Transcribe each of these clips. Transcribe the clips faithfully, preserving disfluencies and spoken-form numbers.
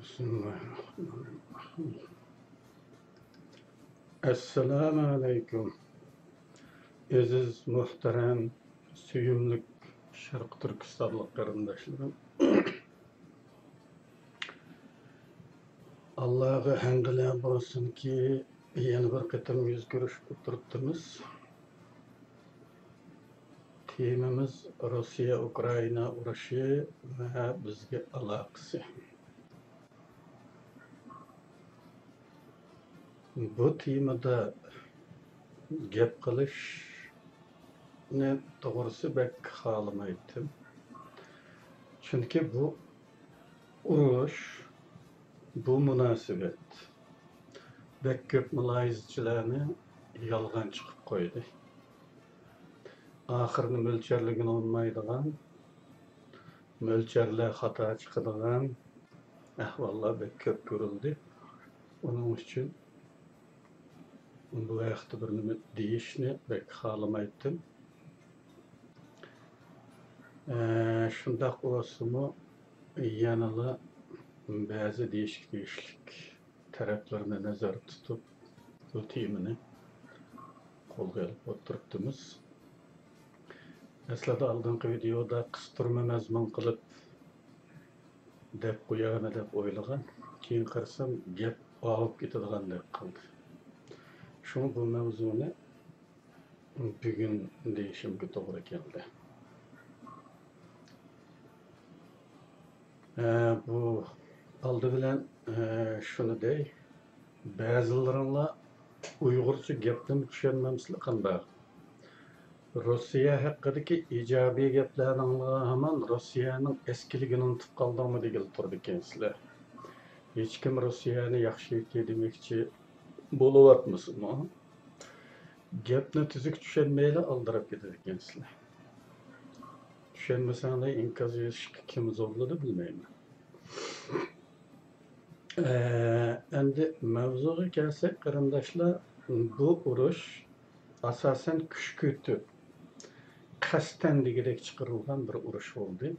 بىسمىللاھىررەھمانىررەھىم. ئەسسالامۇ ئەلەيكۇم، ئەزىز، مۇھتەرەم، سۆيۈملۈك شەرقىي تۈركىستانلىق قېرىنداشلىرىم. ئاللاغا ھەمدۇلە بولسۇنكى، يەنە بىر قېتىم يۈز كۆرۈشۈپ ئولتۇرۇپتىمىز. تېمىمىز روسىيە-ئۇكرائىنا ئۇرۇشى ۋە بىزگە ئالاقىسى. بۇ تېمىدا گەپ قىلىشنى توغرىسى بەك خالىمايتتىم. چۈنكى بۇ ئۇرۇش، بۇ مۇناسىۋەت بەك كۆپ مۇلاھىزىچىلەرنى يالغانچى قىلىپ قويدى. ئاخىرىنى مۆلچەرلىگىلى بولمايدىغان، مۆلچەرلەر خاتا چىقىدىغان ئەھۋاللار بەك كۆپ كۆرۈلدى. ئۇنىڭ ئۈچۈن بۇ ھەقتە بىر نېمە دېيىشنى بەك خالىمايتتىم. ئە، شۇنداق بولسىمۇ، يەنىلا بەزى دېيىشكە تېگىشلىك تەرەپلىرىنى نەزەردە تۇتۇپ، بۇ تېمىنى قولغا ئېلىپ ئولتۇرۇپتىمىز. ئەسلىدە ئالدىنقى ۋىدېيودا قىستۇرما مەزمۇن قىلىپ دەپ قويايمۇ دەپ ئويلىغان. كېيىن قارىسام، گەپ ئاۋۇپ كېتىدىغاندەك قىلدى. شۇڭا بۇ مەۋزۇنى بۈگۈن دېيىشىمگە توغرا كەلدى. ئە، بۇ ئالدى بىلەن، ئە، شۇنى دەي، بەزىلىرىڭلار ئۇيغۇرچە گەپنىمۇ چۈشەنمەمسىلەر قانداق؟ روسىيە ھەققىدىكى ئىجابىي گەپلەرنى ئاڭلىغان ھامان روسىيەنىڭ ئەسكىلىكىنى ئۇنتۇپ قالدىڭمۇ دېگىلى تۇرىدىكەنسىلەر. ھېچكىم روسىيەنى ياخشى دېمەكچى بولۇۋاتمىسىمۇ، گەپنى تۈزۈك چۈشەنمەيلا ئالدىراپ كېتىدىكەنسىلەر. چۈشەنمىسەڭلار ئىنكاس يېزىشقا كىم زورلىدى بىلمەيمەن. ئە، ئەمدى مەۋزۇغا كەلسەك، قېرىنداشلار، بۇ ئۇرۇش ئاساسەن كۈچ كۆتۈپ، قەستەن دېگۈدەك چىقىرىلغان بىر ئۇرۇش بولدى.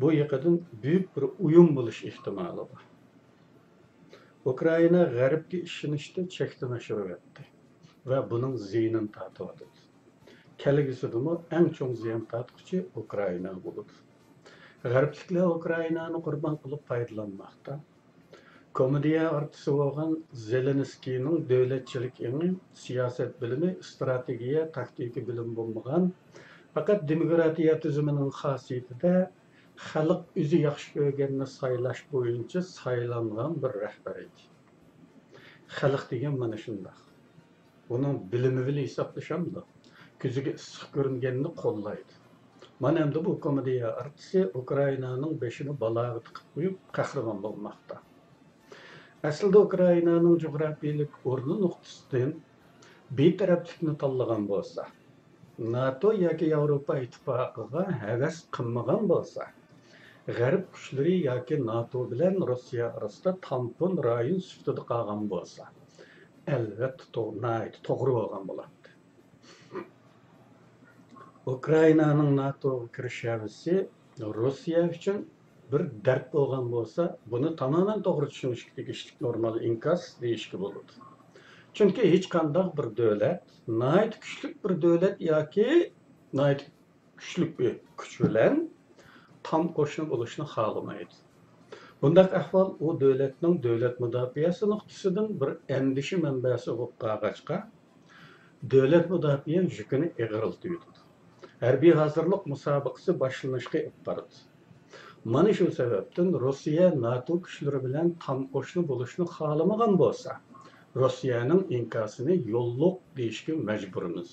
بۇ يېقىدىن بۈيۈك بىر ئويۇن بولۇش ئېھتىمالى بار. ئۇكرائىنا غەربكە ئىشىنىشنى چەكتىن ئاشۇرۇۋەتتى ۋە بۇنىڭ زىيىنىنى تارتىۋاتىدۇ. كەلگۈسىدىمۇ ئەڭ چوڭ زىيان تارتقۇچى ئۇكرائىنا بولىدۇ. غەربلىكلەر ئۇكرائىنانى قۇربان قىلىپ پايدىلانماقتا. كومېدىيە ئارتىسى بولغان زېلېنسكىينىڭ دۆلەتچىلىك ئېڭى، سىياسەت بىلىمى، ئىستراتېگىيە، تاكتىكا بىلىمى بولمىغان، پەقەت دېموكراتىيە تۈزۈمىنىڭ خاسىيىتىدە خەلق ئۆزى ياخشى كۆرگەننى سايلاش بويىچە سايلانغان بىر رەھبەر ئىدى. خەلق دېگەن مانا شۇنداق. ئۇنىڭ بىلىمى بىلەن ھېسابلىشامدۇ؟ كۆزىگە ئىسسىق كۆرۈنگەننى قوللايدۇ. مانا ئەمدى بۇ كومېدىيە ئارتىسى ئۇكرائىنانىڭ بېشىنى بالاغا تىقىپ قويۇپ، قەھرىمان بولماقتا. ئەسلىدە ئۇكرائىنانىڭ جۇغراپىيىلىك ئورنى نۇقتىسىدىن بىتەرەپلىكنى تاللىغان بولسا، ناتو ياكى ياۋروپا ئىتتىپاقىغا ھەۋەس قىلمىغان بولسا، غەرب كۈچلىرى ياكى ناتو بىلەن روسىيە ئارىسىدا تامپون رايون سۈپىتىدە قالغان بولسا، ئەلۋەتتە، تو-، ناھايىتى توغرا بولغان بولاتتى. ئۇكرائىنانىڭ ناتوغا كىرىش ھەۋىسى روسىيە ئۈچۈن بىر دەرد بولغان بولسا، بۇنى تامامەن توغرا چۈشىنىشكە تېگىشلىك نورمال ئىنكاس دېيىشكە بولىدۇ. چۈنكى ھېچقانداق بىر دۆلەت، ناھايىتى كۈچلۈك بىر دۆلەت ياكى ناھايىتى كۈچلۈك بىر كۈچ بىلەن تام قوشنا بولۇشنى خالىمايدۇ. بۇنداق ئەھۋال ئۇ دۆلەتنىڭ دۆلەت مۇداپىئەسى نۇقتىسىدىن بىر ئەندىشە مەنبەسى بولۇپ قالغاچقا، دۆلەت مۇداپىئە يۈكىنى ئېغىرلىتىۋېتىدۇ. ھەربىي ھازىرلىق مۇسابىقىسى باشلىنىشقا ئېلىپ بارىدۇ. مانا شۇ سەۋەبتىن روسىيە ناتو كۈچلىرى بىلەن تام قوشنا بولۇشنى خالىمىغان بولسا، روسىيەنىڭ ئىنكاسىنى يوللۇق دېيىشكە مەجبۇرمىز.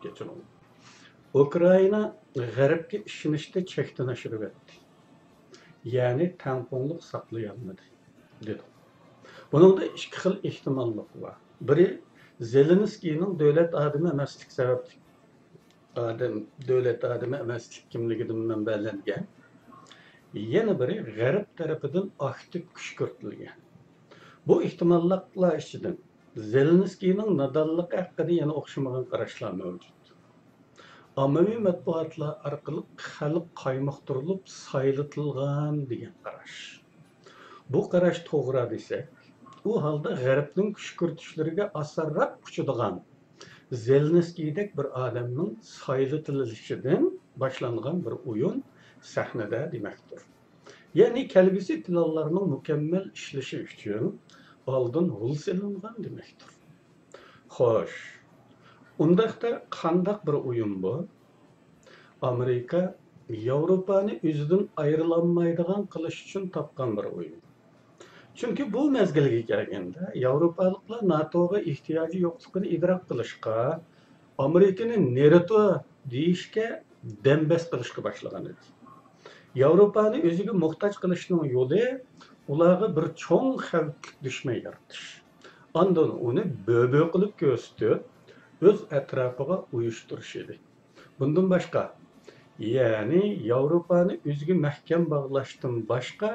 كەچۈرۈڭ. ئۇكرائىنا غەربكە ئىشىنىشنى چەكتىن ئاشۇرۇۋەتتى. يەنى تەڭپۇڭلۇق ساقلىيالمىدى، دېدۇق. بۇنىڭدا ئىككى خىل ئېھتىماللىق بار. بىرى، زېلېنسكىينىڭ دۆلەت ئادىمى ئەمەسلىك سەۋەبلىك ئادەم، دۆلەت ئادىمى ئەمەسلىك كىملىكىدىن مەنبەلەنگەن. يەنە بىرى، غەرب تەرىپىدىن ئاكتىپ كۈشكۈرتۈلگەن. بۇ ئېھتىماللىقلار ئىچىدىن زېلېنسكىينىڭ نادانلىقى ھەققىدە يەنە ئوخشىمىغان قاراشلار مەۋجۇت. ئاممىۋى مەتبۇئاتلار ئارقىلىق خەلق قايمۇقتۇرۇلۇپ سايلىتىلغان دېگەن قاراش. بۇ قاراش توغرا دېسەك، ئۇ ھالدا غەربنىڭ كۈشكۈرتۈشلىرىگە ئاسانراق ئۇچىدىغان زېلېنسكىيدەك بىر ئادەمنىڭ سايلىتىلىشىدىن باشلانغان بىر ئويۇن سەھنىدە دېمەكتۇر. يەنى كەلگۈسى پىلانلارنىڭ مۇكەممەل ئىشلىشى ئۈچۈن ئالدىن ھۇل سېلىنغان دېمەكتۇر. خوش، ئۇنداقتا قانداق بىر ئويۇن بۇ؟ ئامېرىكا ياۋروپانى ئۆزىدىن ئايرىلالمايدىغان قىلىش ئۈچۈن تاپقان بىر ئويۇن. چۈنكى بۇ مەزگىلگە كەلگەندە، ياۋروپالىقلار ناتوغا ئېھتىياجى يوقلۇقىنى ئىدراك قىلىشقا، ئامېرىكىنى نېرېتو دېيىشكە دەمبەس قىلىشقا باشلىغان ئىدى. ياۋروپانى ئۆزىگە موھتاج قىلىشنىڭ يولى ئۇلارغا بىر چوڭ خەۋپلىك دۈشمەن يارىتىش. ئاندىن ئۇنى بۆ-بۆ قىلىپ كۆرسىتىپ، ئۆز ئەتراپىغا ئۇيۇشتۇرۇش ئىدى. بۇندىن باشقا، يەنى ياۋروپانى ئۆزىگە مەھكەم باغلاشتىن باشقا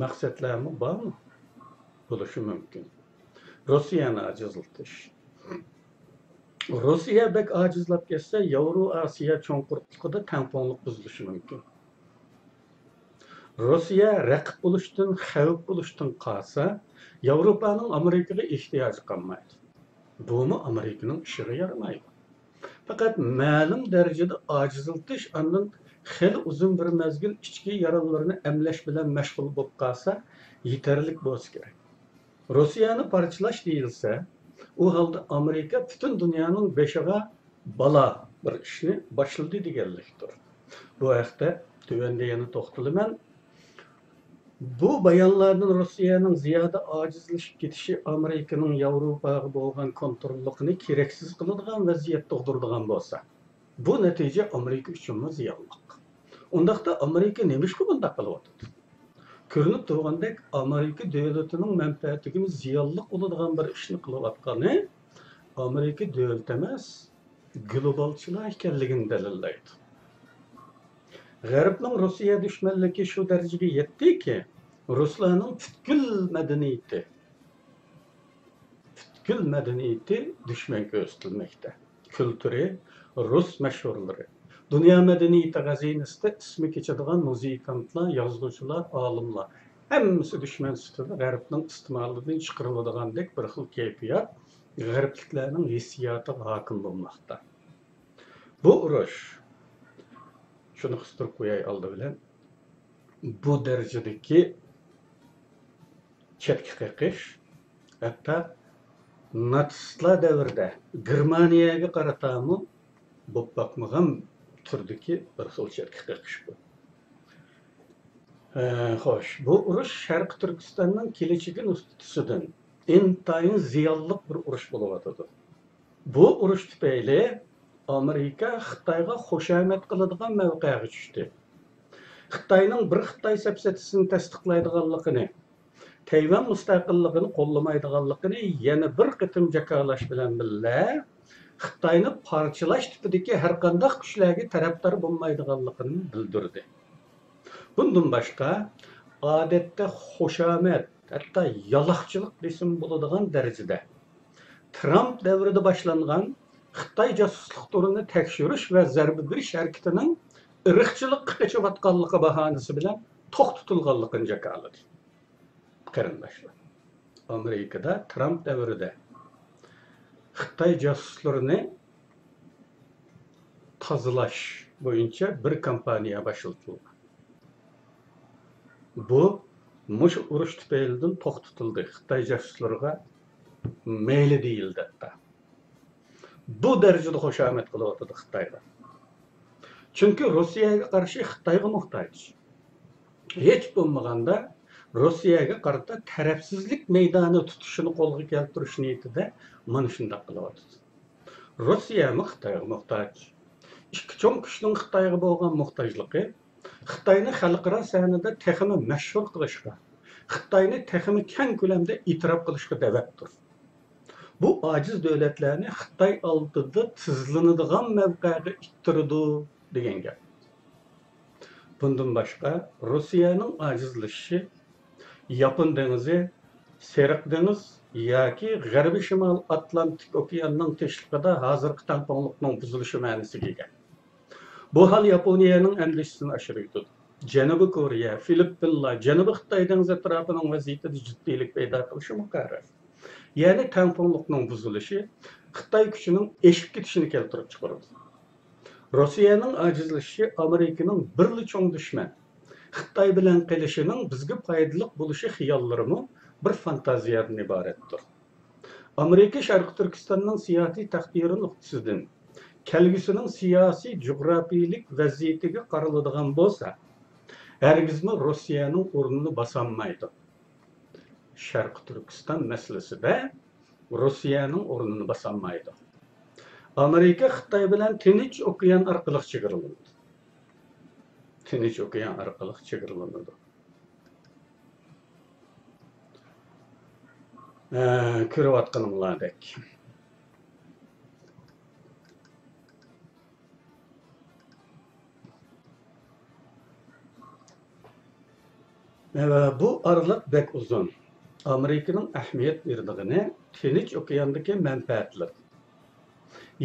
مەقسەتلەرمۇ بارمۇ؟ بولۇشى مۇمكىن. روسىيەنى ئاجىزلىتىش. روسىيە بەك ئاجىزلاپ كەتسە، ياۋرو ئاسىيا چوڭ قۇرۇقلۇقىدا تەڭپۇڭلۇق بۇزۇلۇشى مۇمكىن. روسىيە رەقىب بولۇشتىن، خەۋپ بولۇشتىن قالسا، ياۋروپانىڭ ئامېرىكىغا ئېھتىياجى قالمايدۇ. بۇمۇ ئامېرىكىنىڭ ئىشىغا يارىمايدۇ. پەقەت مەلۇم دەرىجىدە ئاجىزلىتىش، ئاندىن خېلى ئۇزۇن بىر مەزگىل ئىچكى يارىلىرىنى ئەملەش بىلەن مەشغۇل بولۇپ قالسا يېتەرلىك بولسا كېرەك. روسىيەنى پارچىلاش دېيىلسە، ئۇ ھالدا ئامېرىكا پۈتۈن دۇنيانىڭ بېشىغا بالا بىر ئىشنى باشلىدى دېگەنلىكتۇر. بۇ ھەقتە تۆۋەندە يەنە توختىلىمەن. بۇ بايانلاردىن روسىيەنىڭ زىيادە ئاجىزلىشىپ كېتىشى ئامېرىكىنىڭ ياۋروپاغا بولغان كونتروللۇقىنى كېرەكسىز قىلىدىغان ۋەزىيەت تۇغدۇرىدىغان بولسا، بۇ نەتىجە ئامېرىكا ئۈچۈنمۇ زىيانلىق. ئۇنداقتا ئامېرىكا نېمىشقا بۇنداق قىلىۋاتىدۇ؟ كۆرۈنۈپ تۇرغاندەك، ئامېرىكا دۆلىتىنىڭ مەنپەئەتىگىمۇ زىيانلىق بولىدىغان بىر ئىشنى قىلىۋاتقىنى ئامېرىكا دۆلىتى ئەمەس، گلوبالچىلار ئىكەنلىكىنى دەلىللەيدۇ. غەربنىڭ روسىيە دۈشمەنلىكى شۇ دەرىجىگە يەتتىكى، رۇسلارنىڭ پۈتكۈل مەدەنىيىتى، پۈتكۈل مەدەنىيىتى دۈشمەن كۆرسىتىلمەكتە. كۈلتۈرى، رۇس مەشھۇرلىرى، دۇنيا مەدەنىيىتى خەزىنىسىدە ئىسمى كېچىدىغان مۇزىكانتلار، يازغۇچىلار، ئالىملار، ھەممىسى دۈشمەن سۈپىتىدە غەربنىڭ ئىستېمالىدىن چىقىرىلىدىغاندەك بىر خىل كەيپىيات غەربلىكلەرنىڭ ھېسسىياتىغا ھاكىم بولماقتا. بۇ ئۇرۇش، شۇنى قىستۇرۇپ قوياي ئالدى بىلەن، بۇ دەرىجىدىكى چەتكە قېقىش، ھەتتا ناتسىستلار دەۋرىدە گېرمانىيەگە قارىتامۇ بولۇپ باقمىغان تۈردىكى بىر خىل چەتكە قېقىش بۇ. ھە، خوش، بۇ ئۇرۇش شەرقىي تۈركىستاننىڭ كېلىچىكى نۇقتىسىدىن ئىنتايىن زىيانلىق بىر ئۇرۇش بولۇۋاتىدۇ. بۇ ئۇرۇش تۈپەيلى ئامېرىكا خىتايغا خۇشامەت قىلىدىغان مەۋقەگە چۈشتى. خىتاينىڭ بىر خىتاي سەپسەتىسىنى تەستىقلايدىغانلىقىنى، تەيۋەن مۇستەقىللىقىنى قوللىمايدىغانلىقىنى يەنە بىر قېتىم جاكارلاش بىلەن بىللە، خىتاينى پارچىلاش تىپىدىكى ھەرقانداق كۈچلەرگە تەرەپدار بولمايدىغانلىقىنى بىلدۈردى. بۇندىن باشقا، ئادەتتە خۇشامەت، ھەتتا يالاقچىلىق دېسىمۇ بولىدىغان دەرىجىدە ترامپ دەۋرىدە باشلانغان خىتاي جاسۇسلۇق تورىنى تەكشۈرۈش ۋە زەربە بېرىش ھەرىكىتىنىڭ ئىرقچىلىققا قېچىۋاتقانلىقى باھانىسى بىلەن توختىتىلغانلىقىنى جاكارلىدى. قېرىنداشلار، ئامېرىكىدا ترامپ دەۋرىدە خىتاي جاسۇسلىرىنى تازىلاش بويىچە بىر كامپانىيە باشلىتىلغان. بۇ مۇشۇ ئۇرۇش تۈپەيلىدىن توختىتىلدى. خىتاي جاسۇسلىرىغا مەيلى دېيىلدى ھەتتا. بۇ دەرىجىدە خۇشامەت قىلىۋاتىدۇ خىتايغا. چۈنكى روسىيەگە قارشى خىتايغا موھتاج. ھېچ بولمىغاندا روسىيەگە قارىتا تەرەپسىزلىك مەيدانى تۇتۇشىنى قولغا كەلتۈرۈش نىيىتىدە مانا شۇنداق قىلىۋاتىدۇ. روسىيەمۇ خىتايغا موھتاج. ئىككى چوڭ كۈچنىڭ خىتايغا بولغان موھتاجلىقى خىتاينى خەلقئارا سەھنىدە تېخىمۇ مەشھۇر قىلىشقا، خىتاينى تېخىمۇ كەڭ كۆلەمدە ئېتىراپ قىلىشقا دەۋەتتۇر. بۇ ئاجىز دۆلەتلەرنى خىتاي ئالدىدا تىزلىنىدىغان مەۋقەگە ئىتتىرىدۇ دېگەن گەپ. بۇندىن باشقا، روسىيەنىڭ ئاجىزلىشىشى ياپون دېڭىزى، سېرىق دېڭىز ياكى غەربىي شىمال ئاتلانتىك ئوكيانىنىڭ تىنچلىقىدا ھازىرقى تەڭپۇڭلۇقنىڭ بۇزۇلۇشى مەنىسىگە ئىگە. بۇ ھال ياپونىيەنىڭ ئەندىشىسىنى ئاشۇرۇۋېتىدۇ. جەنۇبىي كورېيە، فىلىپپىنلار، جەنۇبىي خىتاي دېڭىزى ئەتراپىنىڭ ۋەزىيىتىدە جىددىيلىك پەيدا قىلىشى مۇقەررەر. يەنى تەڭپۇڭلۇقنىڭ بۇزۇلۇشى خىتاي كۈچىنىڭ ئېشىپ كېتىشىنى كەلتۈرۈپ چىقىرىدۇ. روسىيەنىڭ ئاجىزلىشىشى ئامېرىكىنىڭ بىرلا چوڭ دۈشمەن، خىتاي بىلەن قېلىشىنىڭ بىزگە پايدىلىق بولۇشى خىياللىرىمۇ بىر فانتازىيەدىن ئىبارەتتۇر. ئامېرىكا شەرقىي تۈركىستاننىڭ سىياسىي تەقدىرى نۇقتىسىدىن، كەلگۈسىنىڭ سىياسىي جۇغراپىيىلىك ۋەزىيىتىگە قارىلىدىغان بولسا، ھەرگىزمۇ روسىيەنىڭ ئورنىنى باسالمايدۇ. شەرقىي تۈركىستان مەسىلىسىدە روسىيەنىڭ ئورنىنى باسالمايدۇ. ئامېرىكا خىتاي بىلەن تىنچ ئوكيان ئارقىلىق چېگرىلىنىدۇ. تىنچ ئوكيان ئارقىلىق چېگرىلىنىدۇ. ئە، كۆرۈۋاتقىنىڭلاردەك. ئە، بۇ ئارىلىق بەك ئۇزۇن. ئامېرىكىنىڭ ئەھمىيەت بېرىدىغىنى تىنچ ئوكياندىكى مەنپەئەتلىرى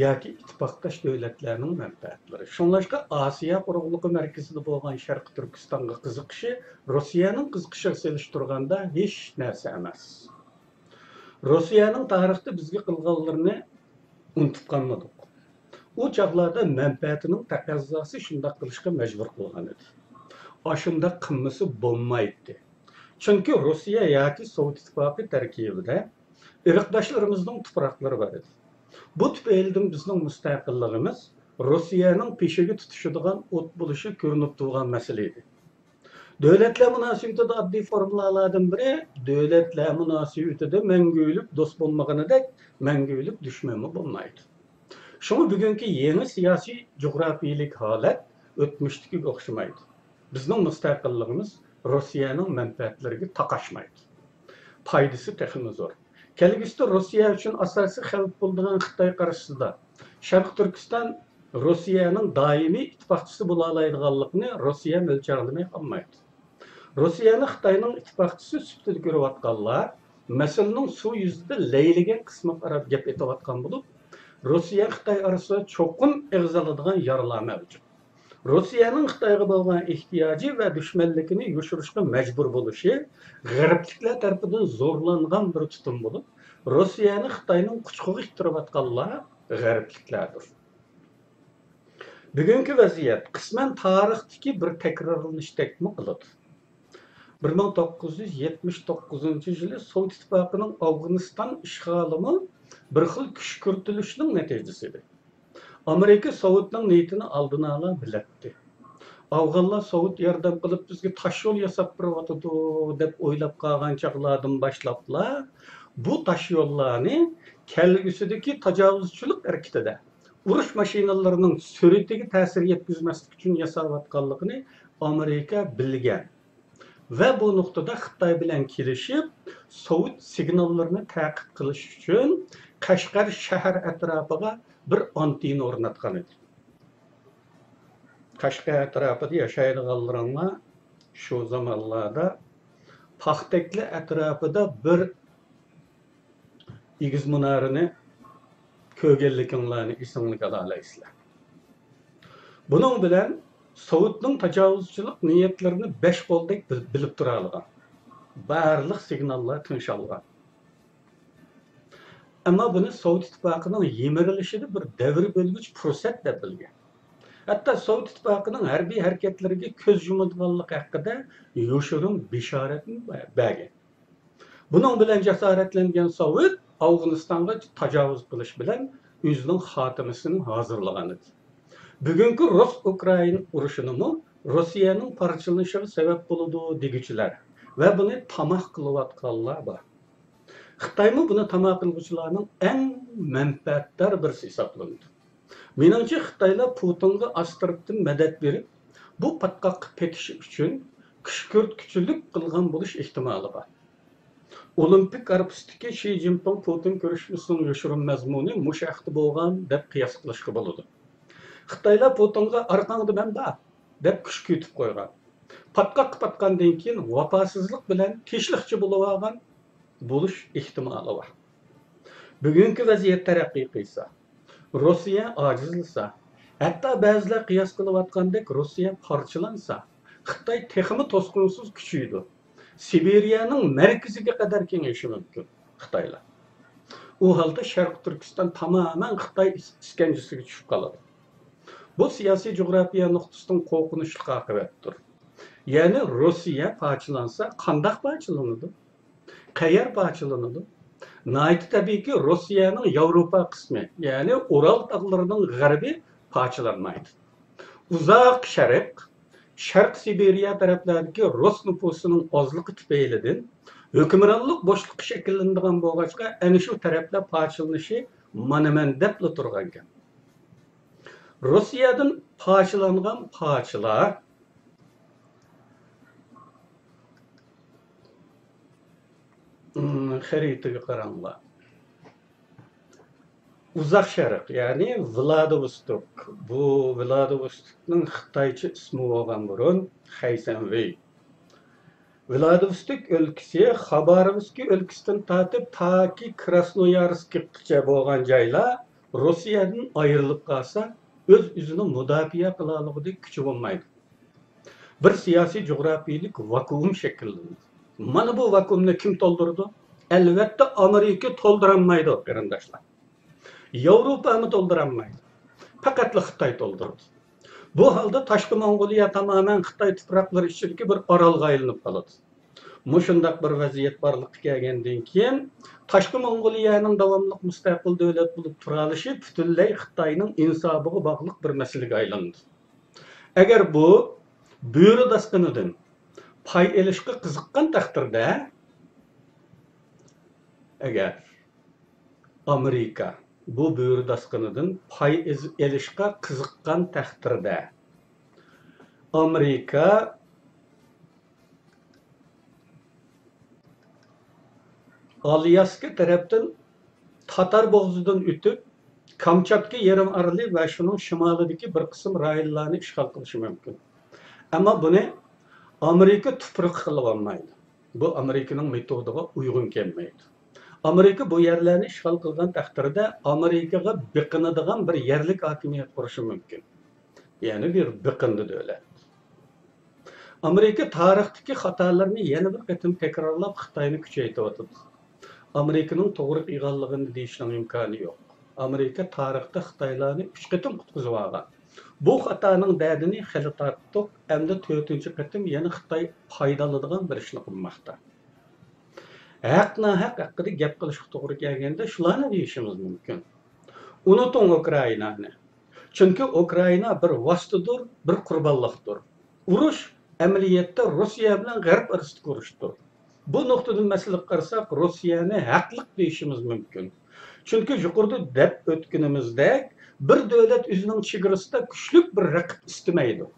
ياكى ئىتتىپاقداش دۆلەتلەرنىڭ مەنپەئەتلىرى. شۇڭلاشقا ئاسىيا قۇرۇقلۇقى مەركىزىدە بولغان شەرقىي تۈركىستانغا قىزىقىشى روسىيەنىڭ قىزىقىشىغا سېلىشتۇرغاندا ھېچ نەرسە ئەمەس. روسىيەنىڭ تارىختا بىزگە قىلغانلىرىنى ئۇنتۇپ قالمىدۇق. ئۇ چاغلاردا مەنپەئەتىنىڭ تەقەززاسى شۇنداق قىلىشقا مەجبۇر قىلغان ئىدى. ئاشۇنداق قىلمىسا بولمايتتى. چۈنكى روسىيە ياكى سوۋېت ئىتتىپاقى تەركىبىدە ئىرقداشلىرىمىزنىڭ تۇپراقلىرى بار ئىدى. بۇ تۈپەيلىدىن بىزنىڭ مۇستەقىللىقىمىز روسىيەنىڭ پېشىگە تۇتىشىدىغان ئوت بولۇشى كۆرۈنۈپ تۇرغان مەسىلە ئىدى. دۆلەتلەر مۇناسىۋىتىدە ئاددىي فورمۇلالاردىن بىرى، دۆلەتلەر مۇناسىۋىتىدە مەڭگۈلۈك دوست بولمىغىنىدەك، مەڭگۈلۈك دۈشمەنمۇ بولمايدۇ. شۇڭا بۈگۈنكى يېڭى سىياسىي جۇغراپىيىلىك ھالەت ئۆتمۈشتىكىگە ئوخشىمايدۇ. بىزنىڭ مۇستەقىللىقىمىز روسىيەنىڭ مەنپەئەتلىرىگە تاقاشمايدۇ. پايدىسى تېخىمۇ زور. كەلگۈسىدە روسىيە ئۈچۈن ئاساسىي خەۋپ بولىدىغان خىتاي قارشىسىدا شەرقىي تۈركىستان روسىيەنىڭ دائىمىي ئىتتىپاقچىسى بولالايدىغانلىقىنى روسىيە مۆلچەرلىمەي قالمايدۇ. روسىيەنى خىتاينىڭ ئىتتىپاقچىسى سۈپىتىدە كۆرۈۋاتقانلار مەسىلىنىڭ سۇ يۈزىدە لەيلىگەن قىسمىغا قاراپ گەپ ئېتىۋاتقان بولۇپ، روسىيە خىتاي ئارىسىدا چوقۇم ئېغىز ئالىدىغان يارىلار مەۋجۇت. روسىيەنىڭ خىتايغا بولغان ئېھتىياجى ۋە دۈشمەنلىكىنى يوشۇرۇشقا مەجبۇر بولۇشى غەربلىكلەر تەرىپىدىن زورلانغان بىر تۇتۇم بولۇپ، روسىيەنى خىتاينىڭ قۇچىقىغا ئىتتىرىۋاتقانلار غەربلىكلەردۇر. بۈگۈنكى ۋەزىيەت قىسمەن تارىختىكى بىر تەكرارلىنىشتەكمۇ قىلىدۇ. بىر مىڭ توققۇز يۈز يەتمىش توققۇزىنچى يىلى سوۋېت ئىتتىپاقىنىڭ ئافغانىستان ئىشغالىمۇ بىر خىل كۈشكۈرتۈلۈشنىڭ نەتىجىسى ئىدى. ئامېرىكا سوۋېتنىڭ نىيىتىنى ئالدىن ئالا بىلەتتى. ئافغانلار سوۋېت ياردەم قىلىپ بىزگە تاشيول ياساپ بېرىۋاتىدۇ دەپ ئويلاپ قالغان چاغلاردىن باشلاپلا بۇ تاشيوللارنى كەلگۈسىدىكى تاجاۋۇزچىلىق ھەرىكىتىدە ئۇرۇش ماشىنىلىرىنىڭ سۈرئىتىگە تەسىر يەتكۈزمەسلىك ئۈچۈن ياساۋاتقانلىقىنى ئامېرىكا بىلگەن ۋە بۇ نۇقتىدا خىتاي بىلەن كېلىشىپ، سوۋېت سىگناللىرىنى تەقىب قىلىش ئۈچۈن قەشقەر شەھەر ئەتراپىغا بىر ئانتېننا ئورناتقان ئىدى. قەشقەر ئەتراپىدا ياشايدىغانلىرىڭلار شۇ زامانلاردا پاختەكلى ئەتراپىدا بىر ئېگىز مۇنارىنى كۆرگەنلىكىڭلارنى ئېسىڭلارگە ئالالايسىلەر. بۇنىڭ بىلەن سوۋېتنىڭ تاجاۋۇزچىلىق نىيەتلىرىنى بەش قولدەك بىل-، بىلىپ تۇرالىغان. بارلىق سىگناللار تىڭشالغان. ئەمما بۇنى سوۋېت ئىتتىپاقىنىڭ يىمىرىلىشىدا بىر دەۋر بۆلگۈچ پۇرسەت دەپ بىلگەن. ھەتتا سوۋېت ئىتتىپاقىنىڭ ھەربىي ھەرىكەتلىرىگە كۆز يۇمىدىغانلىقى ھەققىدە يوشۇرۇن بېشارەتمۇ بەرگەن. بۇنىڭ بىلەن جاسارەتلەنگەن سوۋېت ئافغانىستانغا تاجاۋۇز قىلىش بىلەن ئۆزىنىڭ خاتىمىسىنى ھازىرلىغان ئىدى. بۈگۈنكى رۇس-ئۇكرائىن ئۇرۇشىنىمۇ روسىيەنىڭ پارچىلىنىشىغا سەۋەب بولىدۇ دېگۈچىلەر ۋە بۇنى تاماھ قىلىۋاتقانلار بار. خىتايمۇ بۇنى تاماھ قىلغۇچىلارنىڭ ئەڭ مەنپەئەتدار بىرسى ھېسابلىنىدۇ. مېنىڭچە، خىتايلار پۇتىنغا ئاستىرتتىن مەدەت بېرىپ، بۇ پاتقاققا پېتىش ئۈچۈن كۈشكۈرتكۈچىلىك قىلغان بولۇش ئېھتىمالى بار. ئولىمپىك ئارپىسىدىكى شى جىنپىڭ پۇتىن كۆرۈشمىسىنىڭ يوشۇرۇن مەزمۇنى مۇشۇ ھەقتە بولغان دەپ قىياس قىلىشقا بولىدۇ. خىتايلار پۇتىنغا «ئارقاڭدا مەن بار» دەپ كۈشكۈرتۈپ قويغان. پاتقاققا پاتقاندىن كېيىن ۋاپاسىزلىق بىلەن تىنچلىقچى بولۇۋالغان بولۇش ئېھتىمالى بار. بۈگۈنكى ۋەزىيەت تەرەققىي قىلسا، روسىيە ئاجىزلىسا، ھەتتا بەزىلەر قىياس قىلىۋاتقاندەك، روسىيە پارچىلانسا، خىتاي تېخىمۇ توسقۇنسىز كۈچىيىدۇ. سىبىرىيەنىڭ مەركىزىگە قەدەر كېڭىيىشى مۇمكىن خىتايلار. ئۇ ھالدا شەرقىي تۈركىستان تامامەن خىتاي ئىس-، ئىسكەنجىسىگە چۈشۈپ قالىدۇ. بۇ سىياسىي جۇغراپىيە نۇقتىسىدىن قورقۇنچلۇق ئاقىۋەتتۇر. يەنى روسىيە پارچىلانسا، قانداق پارچىلىنىدۇ؟ قەيەر پارچىلىنىدۇ؟ ناھايىتى تەبىئىيكى، روسىيەنىڭ ياۋروپا قىسمى، يەنى ئۇرال تاغلىرىنىڭ غەربى پارچىلانمايدۇ. ئۇزاق شەرق، شەرق سىبىرىيە تەرەپلەردىكى رۇس نوپۇسىنىڭ ئازلىقى تۈپەيلىدىن ھۆكۈمرانلىق بوشلۇقى شەكىللىنىدىغان بولغاچقا، ئەنە شۇ تەرەپلەر پارچىلىنىشى مانا مەن دەپلا تۇرغانىكەن. روسىيەدىن پارچىلانغان پارچىلار، ئىم، خەرىتىگە قاراڭلار. ئۇزاق شەرق، يەنى ۋلادىۋوستوك. بۇ ۋلادىۋوستوكنىڭ خىتايچە ئىسمى بولغان بۇرۇن خەيسەنۋېي. ۋلادىۋوستوك ئۆلكىسى خاباروۋسكىي ئۆلكىسىدىن تارتىپ تاكى كراسنويارسكقىچە بولغان جايلار روسىيەدىن ئايرىلىپ قالسا، ئۆز-ئۆزىنى مۇداپىئە قىلالىغۇدەك كۈچى بولمايدۇ. بىر سىياسىي جۇغراپىيىلىك ۋاكۇئۇم شەكىللىنىدۇ. مانا بۇ ۋاكۇئۇمنى كىم تولدۇرىدۇ؟ ئەلۋەتتە، ئامېرىكا تولدۇرالمايدۇ، قېرىنداشلار. ياۋروپامۇ تولدۇرالمايدۇ. پەقەتلا خىتاي تولدۇرىدۇ. بۇ ھالدا تاشقى موڭغۇلىيە تامامەن خىتاي تۇپراقلىرى ئىچىدىكى بىر ئارالغا ئايلىنىپ قالىدۇ. مۇشۇنداق بىر ۋەزىيەت بارلىققا كەلگەندىن كېيىن، تاشقى موڭغۇلىيەنىڭ داۋاملىق مۇستەقىل دۆلەت بولۇپ تۇرالىشى پۈتۈنلەي خىتاينىڭ ئىنسابىغا باغلىق بىر مەسىلىگە ئايلىنىدۇ. ئەگەر بۇ بۆرە داسقىنىدىن پاي ئېلىشقا قىزىققان تەقدىردە، ئەگەر ئامېرىكا بۇ بۆرە داسقىنىدىن پاي ئېز-، ئېلىشقا قىزىققان تەقدىردە، ئامېرىكا ئالياسكا تەرەپتىن تاتار بوغۇزىدىن ئۆتۈپ، كامچاتكا يېرىم ئارىلى ۋە شۇنىڭ شىمالىدىكى بىر قىسىم رايونلارنى ئىشغال قىلىشى مۇمكىن. ئەمما بۇنى ئامېرىكا تۇپرىقى قىلىۋالمايدۇ. بۇ ئامېرىكىنىڭ مېتودىغا ئۇيغۇن كەلمەيدۇ. ئامېرىكا بۇ يەرلەرنى ئىشغال قىلغان تەقدىردە، ئامېرىكىغا بېقىنىدىغان بىر يەرلىك ھاكىمىيەت قۇرۇشى مۇمكىن. يەنى بىر بېقىندى دۆلەت. ئامېرىكا تارىختىكى خاتالىرىنى يەنە بىر قېتىم تەكرارلاپ، خىتاينى كۈچەيتىۋاتىدۇ. ئامېرىكىنىڭ توغرا قىلغانلىقىنى دېيىشنىڭ ئىمكانى يوق. ئامېرىكا تارىختا خىتايلارنى ئۈچ قېتىم قۇتقۇزۇۋالغان. بۇ خاتانىڭ دەردىنى خېلى تارتتۇق، ئەمدى تۆتىنچى قېتىم يەنە خىتاي پايدىلىنىدىغان بىر ئىشنى قىلماقتا. ھەق-ناھەق ھەققىدە گەپ قىلىشقا توغرا كەلگەندە، شۇلارنى دېيىشىمىز مۇمكىن. ئۇنتۇڭ ئۇكرائىنانى. چۈنكى ئۇكرائىنا بىر ۋاسىتىدۇر، بىر قۇربانلىقتۇر. ئۇرۇش ئەمەلىيەتتە روسىيە بىلەن غەرب ئارىسىدىكى ئۇرۇشتۇر. بۇ نۇقتىدىن مەسىلىگە قارىساق، روسىيەنى ھەقلىق دېيىشىمىز مۇمكىن. چۈنكى يۇقىرىدا دەپ ئۆتكىنىمىزدەك، بىر دۆلەت ئۆزىنىڭ چېگرىسىدا كۈچلۈك بىر رەقىب ئىستىمەيدۇ.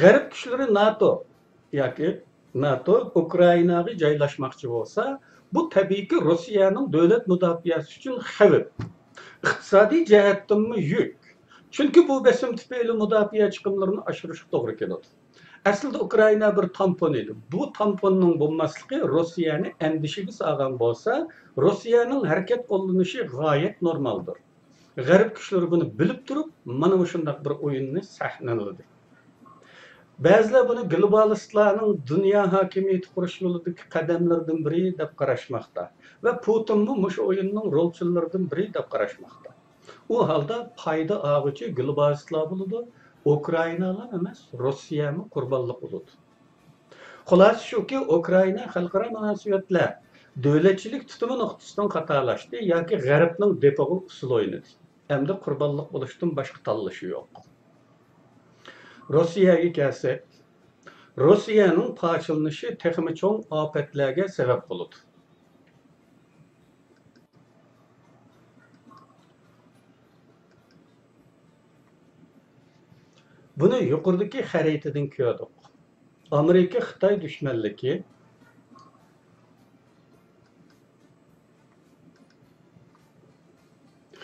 غەرب كۈچلىرى ناتو ياكى ناتو ئۇكرائىناغا جايلاشماقچى بولسا، بۇ تەبىئىيكى روسىيەنىڭ دۆلەت مۇداپىئەسى ئۈچۈن خەۋپ. ئىقتىسادىي جەھەتتىنمۇ يۈك. چۈنكى بۇ بېسىم تۈپەيلى مۇداپىئە چىقىملىرىنى ئاشۇرۇشقا توغرا كېلىدۇ. ئەسلىدە ئۇكرائىنا بىر تامپون ئىدى. بۇ تامپوننىڭ بولماسلىقى روسىيەنى ئەندىشىگە سالغان بولسا، روسىيەنىڭ ھەرىكەت قوللىنىشى غايەت نورمالدۇر. غەرب كۈچلىرى بۇنى بىلىپ تۇرۇپ، مانا مۇشۇنداق بىر ئويۇننى سەھنىلىدى. بەزىلەر بۇنى گلوبالىستلارنىڭ دۇنيا ھاكىمىيىتى قۇرۇش يولىدىكى قەدەملىرىدىن بىرى دەپ قاراشماقتا ۋە پۇتىنمۇ مۇشۇ ئويۇننىڭ رولچىلىرىدىن بىرى دەپ قاراشماقتا. ئۇ ھالدا پايدا ئالغۇچى گلوبالىستلار بولىدۇ، ئۇكرائىنالار ئەمەس، روسىيەمۇ قۇربانلىق بولىدۇ. خۇلاسە شۇكى، ئۇكرائىنا خەلقئارا مۇناسىۋەتلەر، دۆلەتچىلىك تۇتۇمى نۇقتىسىدىن خاتالاشتى ياكى غەربنىڭ دېپىغا ئۇسسۇل ئوينىدى. ئەمدى قۇربانلىق بولۇشتىن باشقا تاللىشى يوق. روسىيەگە كەلسەك، روسىيەنىڭ پارچىلىنىشى تېخىمۇ چوڭ ئاپەتلەرگە سەۋەب بولىدۇ. بۇنى يۇقىرىدىكى خەرىتىدىن كۆردۇق. ئامېرىكا خىتاي دۈشمەنلىكى.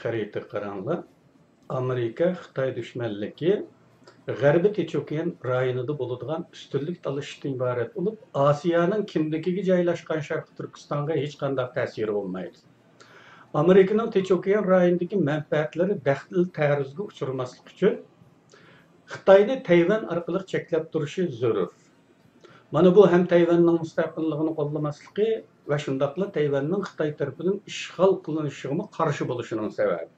خەرىتىگە قاراڭلار. ئامېرىكا خىتاي دۈشمەنلىكى غەربىي تىنچ ئوكيان رايونىدا بولىدىغان ئۈستۈنلۈك تالىشىشتىن ئىبارەت بولۇپ، ئاسىيانىڭ كىندىكىگە جايلاشقان شەرقىي تۈركىستانغا ھېچقانداق تەسىرى بولمايدۇ. ئامېرىكىنىڭ تىنچ ئوكيان رايونىدىكى مەنپەئەتلىرى دەخلى تەرۇزغا ئۇچرىماسلىقى ئۈچۈن خىتاينى تەيۋەن ئارقىلىق چەكلەپ تۇرۇشى زۆرۈر. مانا بۇ ھەم تەيۋەننىڭ مۇستەقىللىقىنى قوللىماسلىقى ۋە شۇنداقلا تەيۋەننىڭ خىتاي تەرىپىدىن ئىشغال قىلىنىشىغىمۇ قارشى بولۇشىنىڭ سەۋەبى.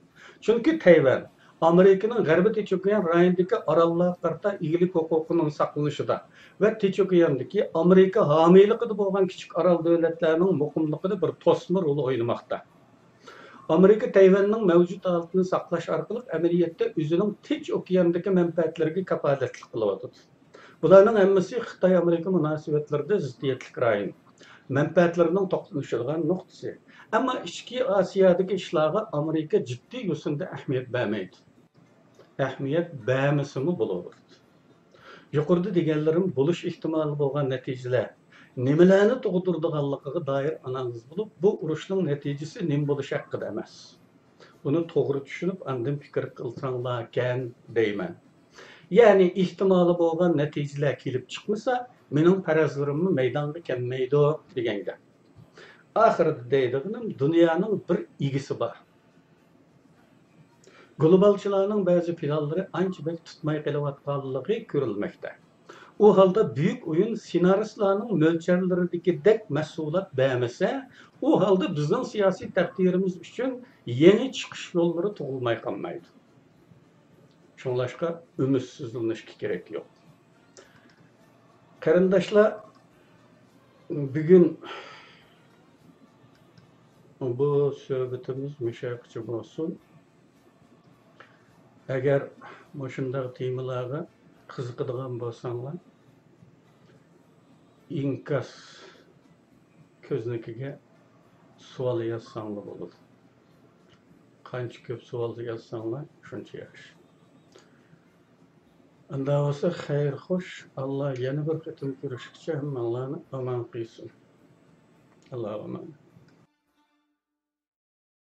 چۈنكى تەيۋەن ئامېرىكىنىڭ غەربىي تىنچ ئوكيان رايونىدىكى ئاراللارغا قارىتا ئىگىلىك ھوقۇقىنىڭ ساقلىنىشىدا ۋە تىنچ ئوكياندىكى ئامېرىكا ھامىيلىقىدا بولغان كىچىك ئارال دۆلەتلەرنىڭ مۇقىملىقىدا بىر توسما رول ئوينىماقتا. ئامېرىكا تەيۋەننىڭ مەۋجۇت ھالىتىنى ساقلاش ئارقىلىق ئەمەلىيەتتە ئۆزىنىڭ تىنچ ئوكياندىكى مەنپەئەتلىرىگە كاپالەتلىك قىلىۋاتىدۇ. بۇلارنىڭ ھەممىسى خىتاي-ئامېرىكا مۇناسىۋەتلىرىدە زىددىيەتلىك رايون، مەنپەئەتلىرىنىڭ توقۇنۇشىدىغان نۇقتىسى. ئەمما ئىچكى ئاسىيادىكى ئىشلارغا ئامېرىكا جىددىي يوسۇندا ئەھمىيەت بەرمەيدۇ. ئەھمىيەت بەرمىسىمۇ بولۇۋېرىدۇ. يۇقىرىدا دېگەنلىرىم بولۇش ئېھتىمالى بولغان نەتىجىلەر نېمىلەرنى تۇغدۇرىدىغانلىقىغا دائىر ئانالىز بولۇپ، بۇ ئۇرۇشنىڭ نەتىجىسى نېمە بولۇشى ھەققىدە ئەمەس. بۇنى توغرا چۈشىنىپ، ئاندىن پىكىر قىلساڭلاركەن دەيمەن. يەنى ئېھتىمالى بولغان نەتىجىلەر كېلىپ چىقمىسا، مېنىڭ پەرەزلىرىممۇ مەيدانغا كەلمەيدۇ دېگەن گەپ. ئاخىرىدا دەيدىغىنىم، دۇنيانىڭ بىر ئىگىسى بار. گلوبالچىلارنىڭ بەزى پىلانلىرى ئانچە بەك تۇتماي قېلىۋاتقانلىقى كۆرۈلمەكتە. ئۇ ھالدا بۈيۈك ئويۇن سېنارىستلارنىڭ مۆلچەرلىرىدىكىدەك مەھسۇلات بەرمىسە، ئۇ ھالدا بىزنىڭ سىياسىي تەقدىرىمىز ئۈچۈن يېڭى چىقىش يوللىرى تۇغۇلماي قالمايدۇ. شۇڭلاشقا ئۈمىدسىزلىنىشكە كېرەك يوق. قېرىنداشلار، بۈگۈن بۇ سۆھبىتىمىز مۇشۇ يەرگىچە بولسۇن. ئەگەر مۇشۇنداق تېمىلارغا قىزىقىدىغان بولساڭلار، ئىنكاس كۆزنىكىگە سوئال يازساڭلار بولىدۇ. قانچە كۆپ سوئال يازساڭلار، شۇنچە ياخشى. ئۇنداق بولسا، خەير خوش، ئاللا، يەنە بىر قېتىم كۆرۈشكىچە ھەممىڭلارنى ئامان قىلسۇن. ئاللاغا ئامانەت.